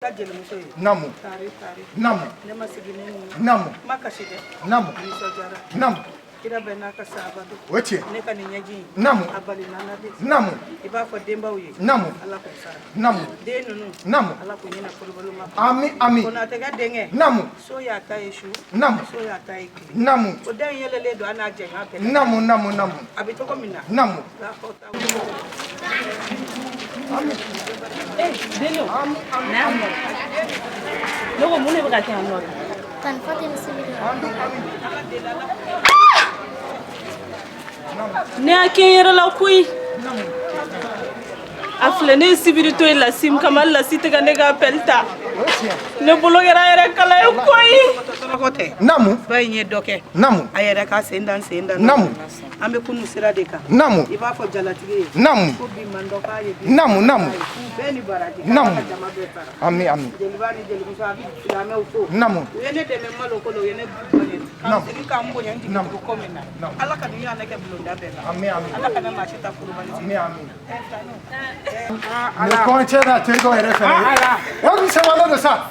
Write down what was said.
Ka jelimuso ye. Namu. Tare tare. Namu. Ne ma sigi ni nin ye. Namu. Ma kasi dɛ. Namu. Nisɔndiyara. Namu. Kira bɛɛ n'a ka sahaba don. O ye tiɲɛ. Ne ka nin ɲɛji in. Namu. A balina na de. Namu. I b'a fɔ denbaw ye. Namu. Ala k'u sara. Namu. Den ninnu. Namu. Ala k'u ɲinɛ kolobolo ma. Ami ami. Konatɛkɛ denkɛ. Namu. So y'a ta ye su. Namu. So y'a ta ye tile. Namu. O da in yɛlɛlen don a n'a jɛɲɔgɔn bɛɛ. Namu namu namu. A bɛ cogo min na. Namu. La fɔ ta. Eh, Bello. Naamu. Ne ko mun de bɛ ka kɛ yan nɔ? Tan Fatim sibiri. Ne y'a kɛ n yɛrɛ la koyi. A filɛ, ne ye sibiri to yen Lasi kama, Lasi tɛ ka ne ka appel ta. Ne bolo kɛra yɛrɛ kala ye koyi. Tɔɔrɔko tɛ. Namu. Ba in ye dɔ kɛ. Namu. A yɛrɛ ka sen da n sen da. Namu. An bɛ kunu sira de kan. Namu. I b'a fɔ jalatigi ye. Namu. Ko bi man dɔ k'a ye bi. Namu namu. Bɛɛ ni baraji. Namu. Ala ka jama bɛɛ sara. Ami ami. Jeliba ni jelimuso, a bɛ silamɛw fo. Namu. U ye ne dɛmɛ malo ko la, u ye ne bonya. K'an Namu. sigi k'an bonya n jigi Namu. tugu ko min na. Namu. Ala ka nin ɲɔgɔnna kɛ bulonda bɛɛ la. Ami ami. Ala kana maa si ta kulubali. Ami ami. Nin kɔɲɔcɛ n'a terikɛw yɛrɛ fɛnɛ ye. O dun sewalen don sa.